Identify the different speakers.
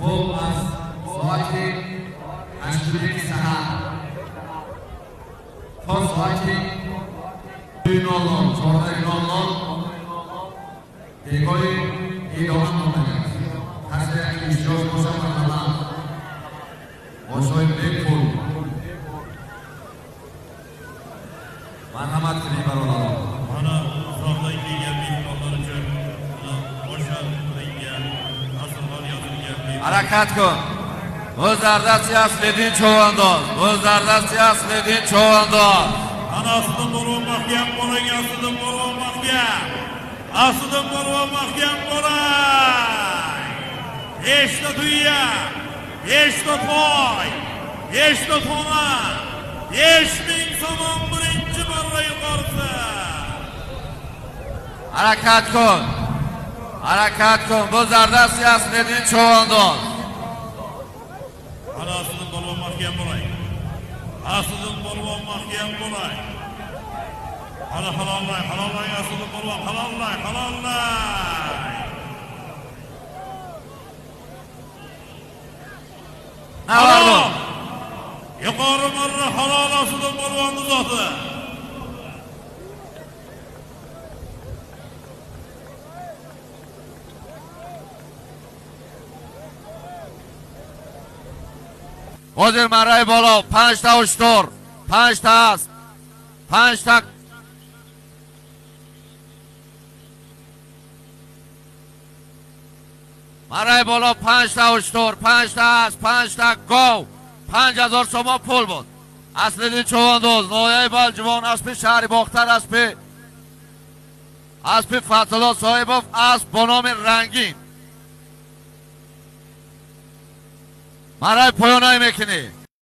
Speaker 1: Хуб аз соати 8 саҳар то соати 00 14:00 бегоҳи идома мемонад. Касе ки иштирок бошад, марҳамат, бошҳои бепул марҳамат кунед, бародарон.
Speaker 2: Mana uzoqdan kelgan mehmonlar uchun boshlar qilingan, dasturxon yozilgan.
Speaker 1: Harakat kun. O'z dardasi Asliddin Cho'vandoz. O'z dardasi Asliddin Cho'vandoz.
Speaker 2: Ana Asliddin polvon mahkam bo'ling, Asliddin polvon mahkam. Asliddin polvon mahkam bo'ling. 5ta tuya, 5ta toy, 5ta tona, 5000 somon birinchi marra yuqorisi.
Speaker 1: Harakat kun. Harakat kun. Bu zardasi Asliddin Cho'vandoz.
Speaker 2: Ana Asliddin polvon mahkam bo'ling. Asliddin polvon mahkam bo'ling. Ana halollang, halollang Asliddin polvon, halollang, halollang. Halol. Yuqori marra halol Asliddin polvonni zoti.
Speaker 1: Hozir marray bolo 5 ta ushtur, 5 ta asp, 5 ta marray bolo 5 ta ushtur, 5 ta asp, 5 ta gov, 5000 somon pul bud. Asliddin Cho'vandoz, Noyai Baljuvon aspi shahri Boxtar aspi, aspi Fatullo Sohibov asp bo nomi Rangin. Marray poyonay mekuni.